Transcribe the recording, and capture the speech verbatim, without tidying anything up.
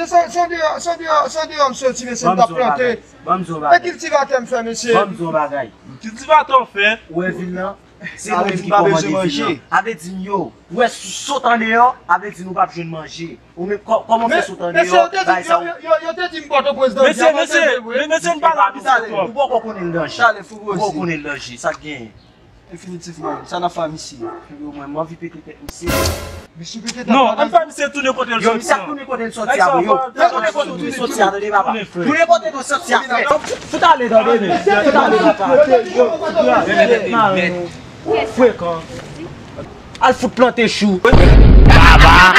mesye, se, se deyò, se deyò, se deyò m soti, mesye, m t ap plante. Ban m di w yon bagay. E kiltivatè m fè, mesye. Ban m di w yon bagay. Kiltivatè w fè. Ou wè vil lan? Se nou menm ki kòmande vil lan. A vle di m yo, ou wè sot andeyò, a vle di nou p ap jwenn manje. Ou menm kò-, kòman fè sot andeyò, bagay sa yo. Yo, yo, yo te di m Pòtoprens nan dyaman tande vre. Mesye, mesye, m pa nan biznis twòp. Ou poko konnen l danje. Ou poko konnen l danje, sa k genyen. Definitivman, sa n ap fè a misye. Yo, mwen, m anvi pete tèt misye. Misye pete tèt. Non, ann fè misye tounen kote l soti an. Yo, misye ap tounen kote l soti a, yo. Tounen kote l soti a, tande papa. Tounen kote l soti a, frè. Fout ale, tande, men. Fout ale, papa. Frekan. Al fout plante chou. Baba.